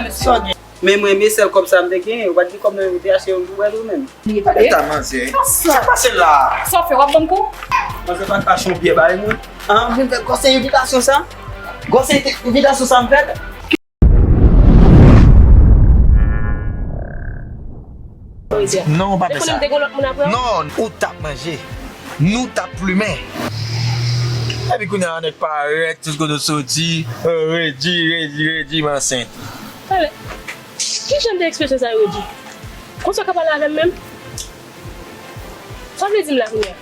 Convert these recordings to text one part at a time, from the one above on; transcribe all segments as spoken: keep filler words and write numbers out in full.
Sa w gen? Men mwen, men sèl kòb sa m te genyen, ou pa t gen kòb nan men ou te achte yon pou bwè tou menm. Li tande? Sa manzè. Sa k pase la? Sa w fè, w ap ban m kou? Manzè pa ka achte yon byè bay mwen. An, vin fè gwòs envitasyon sa? Gwòs envitasyon sa m fè? Non, ou pa fè sa. Non, ou t ap manje. Nou t ap plimen. Epi kounye a nèg parèt, tout kote w soti, redi, redi, redi, m ansent. Talè, ki jan de ekspresyon sa yo di? Konsa w ka pale avè m menm? Sa w vle di m la kounye a?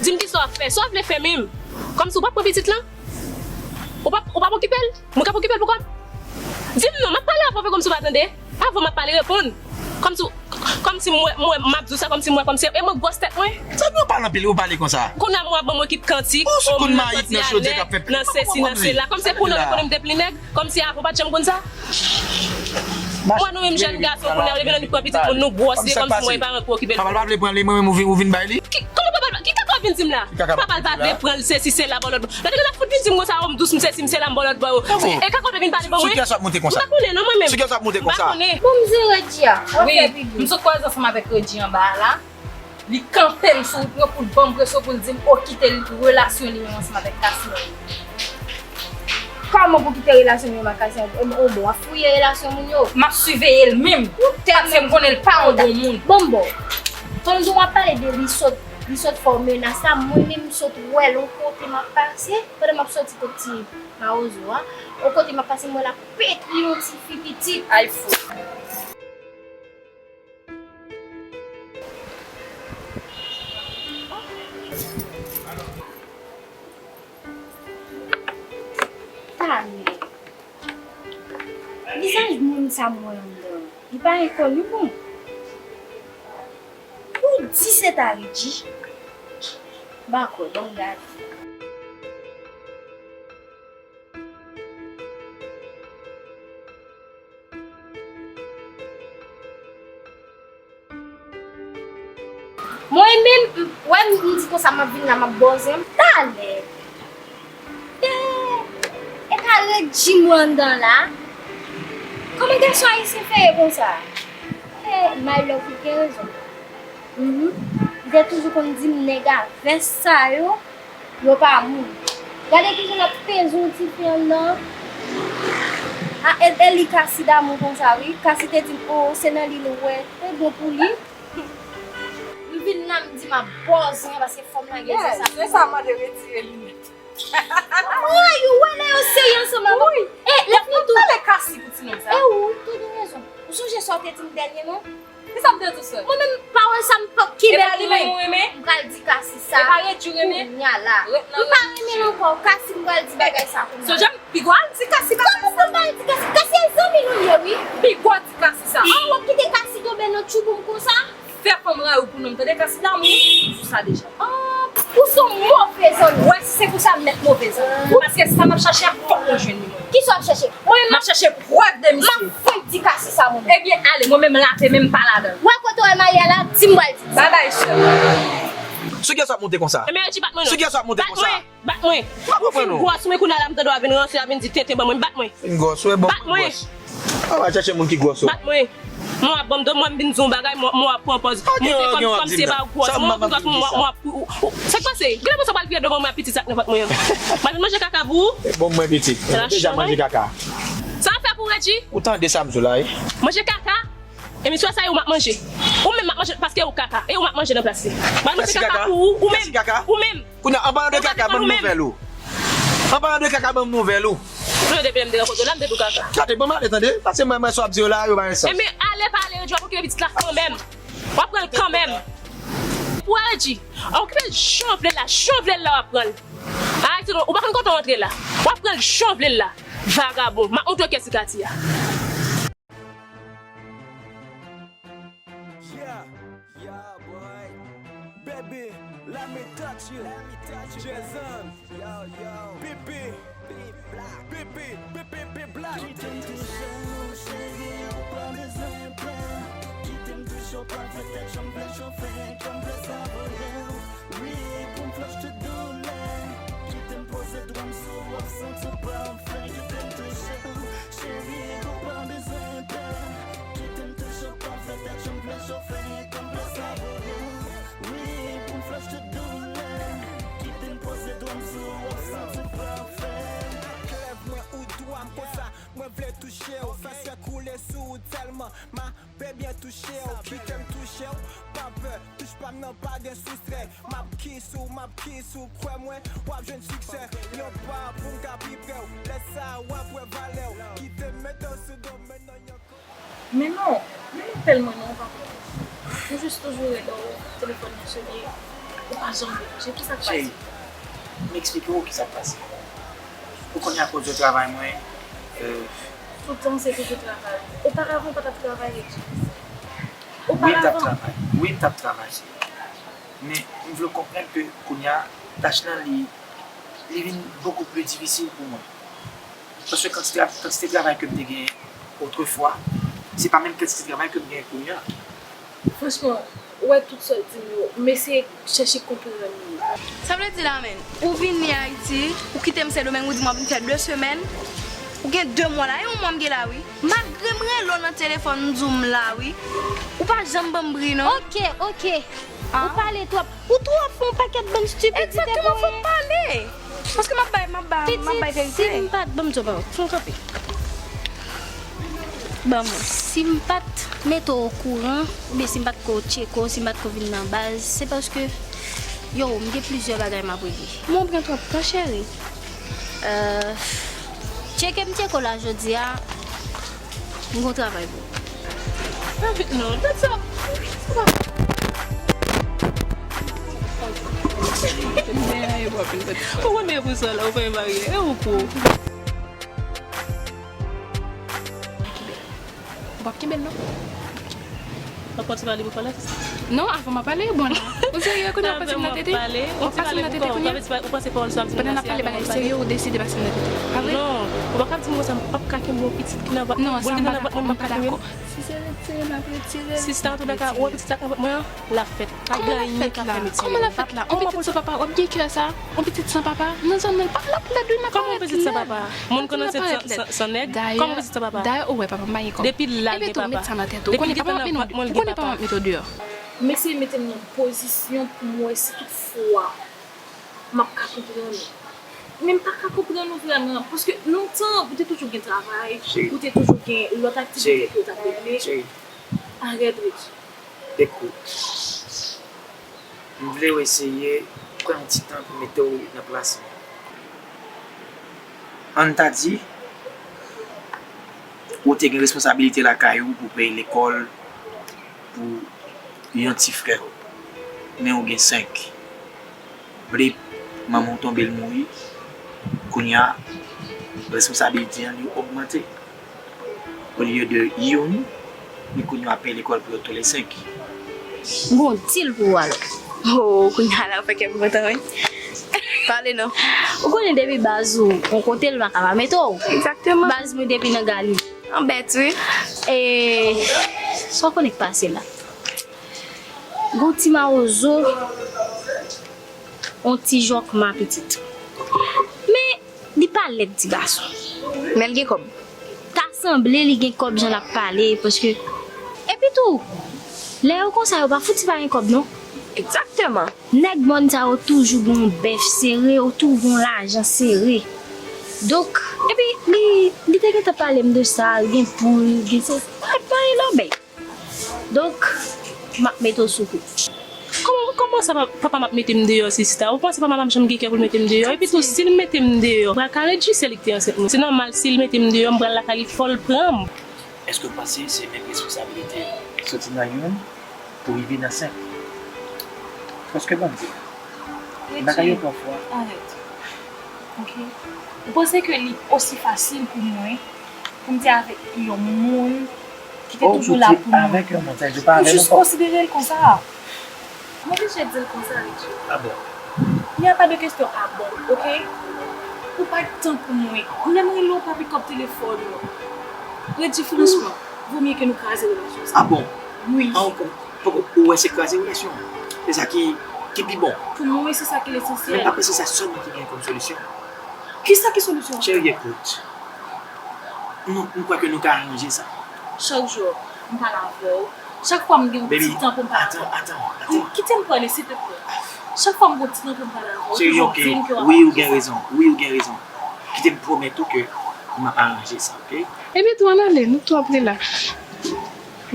Di m kisa w ap fè, sa w vle fè menm? Kòmsi w p ap pran pitit lan? Ou p ap, ou p ap okipe l? Mwen k ap okipe l pou kò m? Di m non, m ap pale avè w, fè kòmsi w pa tande. Avan m ap pale, reponn. Kòmsi, kòmsi m wè, m wè, m ap di w sa, kòmsi m wè, kòmsi, e mwen gwòs tèt mwen. Sa nou pale anpil, ou pale konsa. Kounye a mwen ap ban m ekip kantik, o, mwen soti alè, nan sesi, nan sela. Kòmsi kounye a w te konnen m te pli nèg, kòmsi avan w pa t janm konn sa. Mwen nou menm jèn gason, kounye a w leve nan nou pran pitit moun, nou gwòs, se kòmsi mwen e paran k pou okipe l. Papa l pa vle pran li, mwen menm ou vin, ou vin bay li? Ki, kòman papa l pa, ki kaka w vin di m la? Papa l pa vle pran l, sesi, sela, bò lòt bò. Gade, gade, fout vin di m konsa, o, m dous, m sesi, m sela, m bò lòt bò yo. E kaka w te vin pale ban mwen? Sou kiyès w ap monte konsa? M pa konnen non, mwen menm. Sou kiyès w ap monte konsa? M pa konnen. Bon, m di Redji a, w ap fè pi byen. M sot kwaze ansanm avèk Redji anba a la. Li kanpe m sou wout mwen pou l ban m presyon pou l di m, o, kite l, relasyon li menm ansanm avèk Cassie. Kòman pou kite relasyon li menm ak Cassie? O, o, bon, w ap fouye relasyon moun yo? M ap siveye l menm. Paske m konnen l pa yon bon moun. Bon, bon. Fò m di w, w ap pale de li sot, li sot fè w menas la, mwen menm m sot wè l yon kote m ap pase, pandan m ap soti kot ti mawozo a, yon kote m ap pase, m wè l ap petri yon ti fi pitit. Ay fou. Talè. Vizaj moun sa m wè anndan an, li pa enkoni pou m. Ou di se ta Redji? M pa kwè, ban m gade. Mwen menm, m, wè m, m di konsa m ap vin la, m ap bòzè m. Talè. E, e pa Redji m wè anndan la? Kòman gason ayisyen fè ye konsa? E, my love, ou gen rezon. Mhm. Li te toujou konn di m nèg a vès sa yo, yo pa moun. Gade kijan l ap peze yon tifi anndan. A, e, e li Cassie damou konsa, wi. Cassie te di m, o, se nan li l wè. E bon pou li. M vin la, m di m ap bòzwen paske fò m lage zye sa. Se sa m mande retire linèt. Woy, ou wè lè yo serye ansanm avè w. E, lè fini tou. Pale Cassie pou ti nonm sa. E ou, ou te gen rezon. Ou sonje sa w te di m dènye non? Kisa m te di w sè? Mwen menm, pawòl sa m p ap kenbe pou mwen. M pral di Cassie sa kounye a la. M pa renmen l ankò. Cassie, m pral di bagay sa kounye a. Sonje m, piga w al di Cassie bagay sa. Kòman pou m pral di Cassie? Cassie e zanmi nou ye, wi. Piga w di Cassie sa. An, w ap kite Cassie tonbe nan tchouboum konsa? Fè fanm rayi w pou nonm, tande, Cassie damou, m di w sa deja. An, ou se yon move zanmi. Wè, si se pou sa, m mèt move zanmi. Paske sa m ap chache a, fòk mwen jwenn li mwen. Kisa w ap chache? Mwen menm m ap chache prèv de misye. M ap fenk di Cassie sa mwen menm. Ebyen, ale, mwen menm lave men m pa ladan l. Wè kote w wè m ale a la, di m pral di. Babay, sè. Sou kiyès w ap monte konsa? Ebyen, Redji, bat mwen non. Sou kiyès w ap monte konsa? Bat mwen. Bat mwen. M pa konprann ou. Ou fin gwòs, men kounye a la m tande w ap vin ranse, w ap vin di tenten ban mwen. Bat mwen. Fin gwòs, ou e bon pou gwòs. Al chache moun ki gwòs ou. Bat mwen. Mwen w ap ban m do, mwen m vin di w yon bagay, mwen, mwen w ap pran pòz. Montre kòm, kòm se pa gwòs. Mwen w ap, mwen w ap, ou, ou, sa k pase? Gade mwen sa pral vire devan mwen ak pitit sa k nan vant mwen an. M al vin manje kaka pou ou. E bon mwen pitit. Deja manje kaka. Sa w ap fè pou Redji? Ou tande sa m di w la, wi. Manje kaka. Emisyon sa e ou m ap manje. Ou menm m ap manje paske ou kaka. E ou m ap manje nan plas li. M al manje kaka pou ou, ou menm. Ou menm. Kounye a, an palan de kaka, ban m nouvèl ou. An palan de kaka, ban m nouvèl ou. Ou tande depi lè m te rankontre w la, m te di w kaka. Gade, ban m ale tande. Paske mwen, mwen sa w ap di yo la, yo pa gen sans. Enben, ale pa ale, Redji, w ap okipe pitit la kanmenm. W ap pran l kanmenm. Pou Redji, w ap okipe l jan w vle l la, jan w vle l la, w ap pran l. Ayiti non, ou pa konn kote w antre la. W ap pran l jan w vle l la. Vagabon, m ap montre w kiyès ki ka di a. Yeah, yeah, boy. Baby, let me touch you. Let me touch you. Jason. Yo, yo. Pipi. Pipi, pipi, pipi, black. Kite m touche w, cheri, ou pa bezwen pè. Kite m touche w, pa vle tèt, jan m vle chofe, jan m vle sa vole w. Wi, pou m flash tout doulè. Kite m poze dwa m sou w, w ap santi w pa anfen. Vle byen touche w, kite m touche w. Pa pè, touch pa m nan, pa gen soustrè. M ap kiss ou, m ap kiss ou, kwè mwen, w ap jwenn siksè. Yon pa pou m ka pi prè w. Lè sa a, w ap wè valè w. Kite m mete w sou do m, men non yon. Men non, men m apèl mwen non, ou pa konn. Ou jis toujou rele w, telefòn nan sone, ou pa janm deplike. Kisa k pase? Cheri, m eksplike w kisa k pase. Ou konnen akoz de travay mwen, euh, Tout tan se toujou travay. Oparavan ou pa t ap travay, Regis. Wi, m t ap Oparavan. Travay. Wi, m t ap travay, cheri. Men, m vle w konprann ke kounye a, tach lan, li, li vin bokou pli difisil pou mwen. Paske kantite, kantite travay ke m te gen otrefwa, se pa menm kantite travay ke m gen kounye a. Franchman, ou wè tout sa w di m yo, m eseye chèche konprann li. Sa vle di la, menn, ou vini Ayiti, ou kite m Sendomeng, ou di m w ap vin fè de semèn, ou gen de mwa la, e yon mwa m gen la, wi. Malgre m rele w nan telefòn, m di w m la, wi. Ou pa janm ban m bri, non. Ok, ok. Ah. Ou pale twòp. Ou twò fè yon pakèt bann stupidite. Egzakteman, fò m pale. Paske m ap bay, m ap bay, m ap bay verite. Si m pa t, ban m di w bagay, fè w kanpe. Ban mwen, si m pa t mete w okouran, oubyen si m pa t ko tcheke w, si m pa t ko vin nan baz, se paske, yo, m gen plizyè bagay m ap regle. Men w pran twòp tan, cheri. Euh, tcheke m tcheke w la jodi a, m gon travay pou ou. Anpil non, dat sa. Ou konnen pou sa la, ou pa gen baryè, e ou pou. Ou p ap kenbe l non. Ou p ap pale pou pale. Non, avan m ap pale, bon la. Ou serye, kounye a w pase m nan tete? W ap pase m nan tete kounye a? Pandan n ap pale bagay serye, ou deside pase m nan tete. Pa vre? Non, ou pa ka di m konsa, m p ap ka kenbe yon pitit ki nan vant mwen. Non, sa m pa dakò, m pa dakò. Si se retire, n ap retire l. Sista, antouka, ou wè pitit sa k nan vant mwen an, l ap fèt. Pa gen anyen k ap fè m retire l. Kòman l ap fèt la? Yon pitit san papa, w ap gen kè sa? Yon pitit san papa? Nan zòn nan, l pa, l ap lèd wi, m ap parèt lèd. Kòman yon pitit san papa? Moun konnen se san, san, san nèg. Kòman yon pitit san papa? Dayè, ou wè papa m pa gen kòb. Depi l la, l gen papa. Depi l gentan nan vant mwen, l gen papa. Ou konnen papa m ap mete w deyò. M eseye mete m nan pozisyon pou m wè si tout fwa m ap ka konprann ou. Men m pa ka konprann ou vrèman, paske lontan, ou te toujou gen travay, ou te toujou gen lòt aktivite ke w t ap regle. Cheri, arèt, Regis. Ekout, m vle w eseye pran yon ti tan pou mete w nan plas mwen. Ann ta di, ou te gen responsabilite lakay ou pou peye lekòl pou yon ti frè w, men ou gen senk. Blip, manman w tonbe, l mouri. Kounye a, responsabilite an li ogmante. Olye de youn, men kounye a w ap peye lekòl pou yo toule senk. M gon dil pou ou alò. Oh, kounye a la, ou fè kè m kontan, wi. Pale non. Ou konnen depi baz ou yon kote, l pa ka pa mete w. Egzakteman. Baz mwen depi nan Gali. An bèt, wi. E, sa w konnen k pase la? Gon ti mawozo, yon ti jòkma pitit. Men, li pa lèd ti gason. Men l gen kòb. Ta sanble li gen kòb jan l ap pale, paske, epi tou, lè yo konsa, yo pa fouti pa gen kòb, non. Egzakteman. Nèg mòn sa yo toujou gen yon bèf sere, yo toujou gen yon lajan sere. Donk, epi li, li te gentan pale m de sa, gen poul, gen se, pa, pa gen lòbèy. Donk, m ap mete w sou kou. Kòman, kòman sa, pa, papa m ap mete m deyò, sista? Ou panse papa m ap janm gen kè pou l mete m deyò? Epi tou, si l mete m deyò, m pral ka rejwi sè li k te ansent mwen. Se nòmal, si l mete m deyò, m pral lakay li, fò l pran m. Èske w panse se menm responsabilite soti nan youn pou rive nan senk? Paske ban m di w, bagay yo pafwa. Arèt. Ok. Ou panse ke li osi fasil pou mwen pou m te avèk yon moun ki te toujou la pou mwen. Ou te avèk yon moun, sa vle di ou pa avè l ankò? Ou jis konsidere l konsa. M oblije di l konsa, Reggie. Ah bon? Il n'y a pas de question ah bon, ok? Ou pa t tan pou mwen. Lè m rele w, ou pa pikòp telefòn ou an. Reggie, franchman, vo mye ke nou kraze relasyon sa. Ah bon? Wi. Ah, ou, ou, ou wè se kraze relasyon an? Se sa ki, ki pi bon? Pou mwen, wi, se sa ki lesansyèl. Men m pa panse se sa sèlman ki gen kòm solisyon. Kisa ki solisyon an? Cheri, ekout. Nou, m kwè ke nou ka aranje sa. Chak jou, m pale avè w. Chak fwa m gen yon ti tan pou m pale avè w. Baby, atann, atann, atann. Kite m pale, silteplè. Chak fwa m gen yon ti tan pou m pale avè w, ou toujou di m ke w ap aranje sa. Cheri, ok. Wi, ou gen rezon. Wi, ou gen rezon. Kite m pwomèt ou ke m ap aranje sa, ok? Ebyen, tou ann ale, nou tou ap rele la.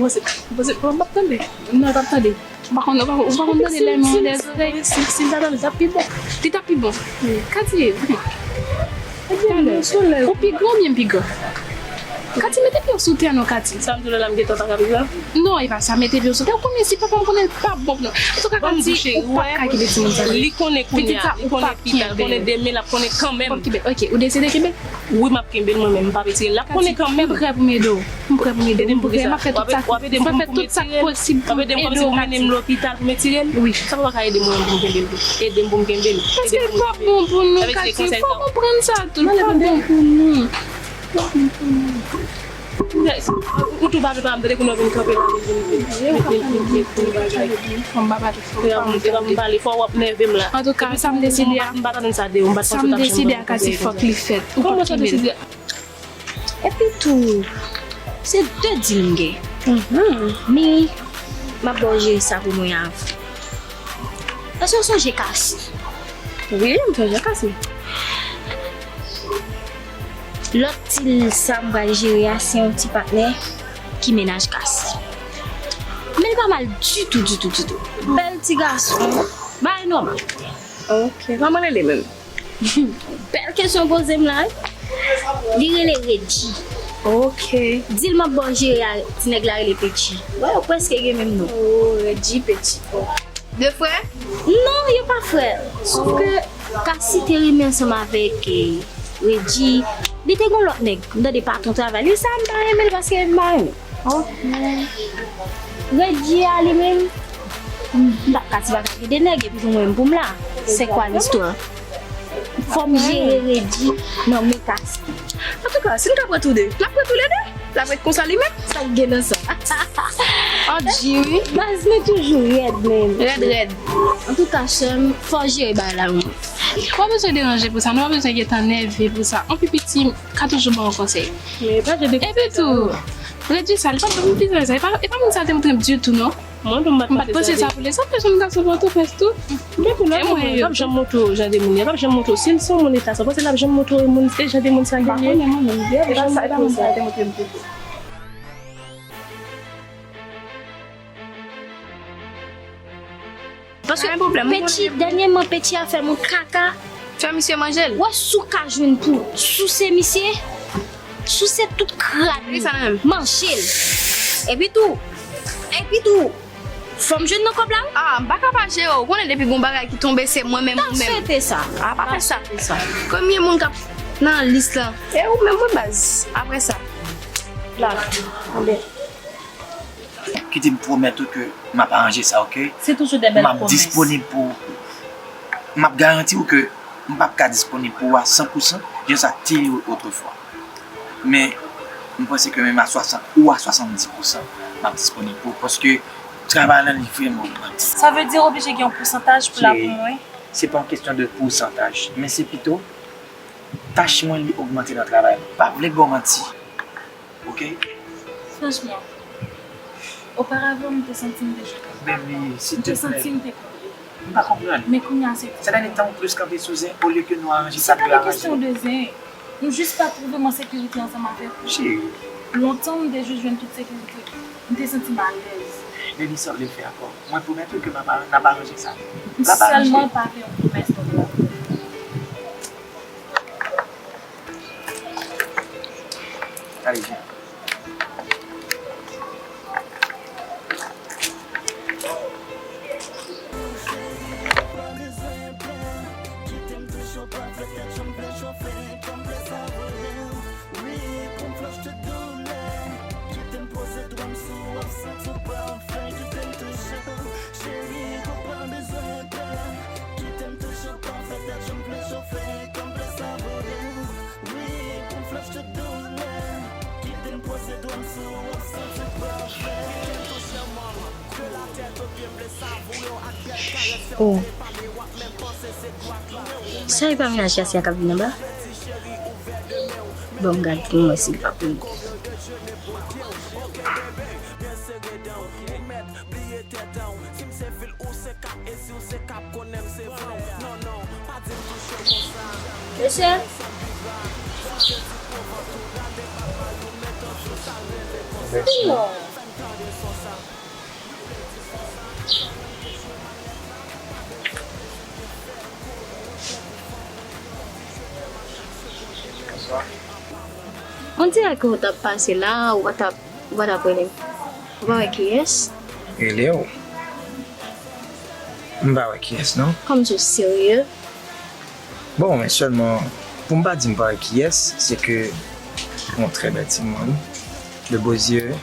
Bon, se, bon, se, bon, m ap tande. Non, l p ap tande. Ou pa konn, ou pa, ou pa konn tande lè men an dèzorèy. Si, si l ta tande, l t ap pi bon. Li t ap pi bon. Katie, talè, ou pi gran oubyen m pi gran? Katie, mete pye w sou tè non, Katie. Sa m di w la, m gentan pa ka viv la. Non, e pa sa, mete pye w sou tè. Ou konnen si papa m konnen l pa bon pou nou. Antouka, Katie, ou p ap ka kenbe timoun sa. Li konnen kounye a, li konnen pita, li konnen demen, l ap konnen kanmenm. Ok, ou deside kenbe l? Wi, m ap kenbe l mwen menm, m p ap retire l. L ap konnen kanmenm. M prè pou m ede w. M prè pou m ede w. M prè, m ap fè tout sa, m ap fè tout sa k posib pou m ede w, Katie. W ap ede m kòmsi pou mennen m lopital pou m retire l? Wi. Sa pa ka ede m mwen pou m kenbe l tou? Ede m pou m kenbe l. Paske l pa bon pou nou, Katie. Fò w konprann sa tou. L pa bon pou nou. Ou tou pa vle pa m tande kounye w vin kanpe la vin vin vin vin vin vin vin bagay. Fò m pa pale, fò m pa pale, fò w ap nève m la. Antouka, sa m deside a, m pa t antann sa de ou, m pa t panse w t ap janm ban m konsèy konsa. Kòman sa w deside a? Epi tou, se de dil m gen. Men, m ap ba w jere sa pou mwen avan. Èske w sonje Kasi? Wi, m sonje Kasi. Lòt dil sa m pral jere a, se yon ti patnè ki mennaj Kasi. Men li pa mal ditou, ditou, ditou. Bèl ti gason. Bagay nòmal. Ok, kòman l rele menm? Bèl kesyon w poze m la, wi. Li rele Redji. Ok. Di l m ap ba w jere a, ti nèg la rele Petchi. Wè, yo prèske gen menm non. Oh, Redji, Petchi. De frè? Non, yo pa frè. Sof ke Kasi te renmen ansanm avèk, eh, Redji. Li te gon lòt nèg. M tande patwon travay li, sa m pa renmen l paske m pa renmen. Ok. Redji a li menm, m p ap ka ti bagay gen de nèg epi pou mwen menm pou m la. Se kwa listwa? Fò m jere Redji nan men Kasi. Antouka, si n ka pran tou de, n ap pran tou le de. L ap ret konsa li menm. Sa k gen nan sa? Ann di wi. Baz mwen toujou rèd menm. Rèd, rèd. Antouka, sè m, fò w jere bagay la pou mwen. Ou pa bezwen deranje pou sa, nou pa bezwen gentan nève pou sa. Yon pi piti ka toujou ba w konsèy. Epi tou, Redji sa, li pa t ban m pizay sa. E pa, e pa moun sa te montre m ditou, non. Mwen, m pa t panse sa pou li. Sa fè jèn gason Pòtoprens tou. Gen pou lòt moun, li p ap janm montre w jan de moun, li p ap janm montre w. Si l se yon moun eta sa, panse l ap janm montre w moun, e jan de moun sa genyen. E pa sa, e pa moun sa te montre m ditou. Paske Petchi, dènyèman, Petchi a fè m yon kaka. Fè misye manje l. Wè, si w ka jwenn pou souse misye, souse tout kràn li, manje l. Epi tou, epi tou, fò m jwenn nan kòb la wi. Ah, m pa ka pa jere w. Ou konnen depi gon bagay ki tonbe, se mwen menm ou menm. N ap swete sa. Ah, pa fè sa. Premye moun k ap nan lis lan, e ou menm wi baz. Apre sa, la, anben. Kite m pwomèt ou ke m ap aranje sa, oke? Se toujou de bèl pwomès. M ap disponib pou ou. M ap garanti w ke m p ap ka disponib pou ou a san pou san, jan sa te ye otrefwa. Men, m panse ke menm a swasant ou a swasanndis pou san, m ap disponib pou ou, paske travay lan li vrèman ougmante. Sa vle di w oblije gen yon pousantaj pou la pou mwen? Cheri, se pa yon kesyon de pousantaj, men se pito tach mwen li ougmante nan travay lan. Pa vle ba w manti. Ok? Franchman, oparavan, m te santi m te jete. Baby, silteplè. M te santi m te konpli. M pa konprann. Men kounye a, se diferan. Sètadi tan ou plis kanpe sou zen, olye ke nou aranje sa nou dwe aranje. Se pa de kesyon de zen. M jis pa twouve m an sekirite ansanm avèk ou. Cheri. Lontan, m te jis jwenn tout sekirite. M te santi m alèz. Baby, sa w vle fè ankò? Mwen pwomèt ou ke m ap, n ap aranje sa. M sèlman pa vle yon pwomès, non. Allez, viens. Cheri, ou pa bezwen pè. Kite m touche w pafè, tèt janm vle chofe, kòm flè sa vole. Wi, pou m flash tout doulè. Kite m poze dwa m sou ou, w ap santi w pafè. Kite m touche w, mama. De la tèt o pye, m vle savoure w ak bèl karès. Lè w te pale, w ap menm panse se dwa k la. Sa e pa mennaj Yasia k ap vin anba? Bon, m gad pou m wè si l p ap vini. Mesye. Non. On dirè ke w t ap pase la, ou pa t ap, ou pa t ap rele m. Ou pa wè kiyès? Rele w? M pa wè kiyès, non. Kòmsi w serye? Bon, men sèlman, pou m pa di m pa wè kiyès, se ke yon trè bèl timoun, de beaux yeux.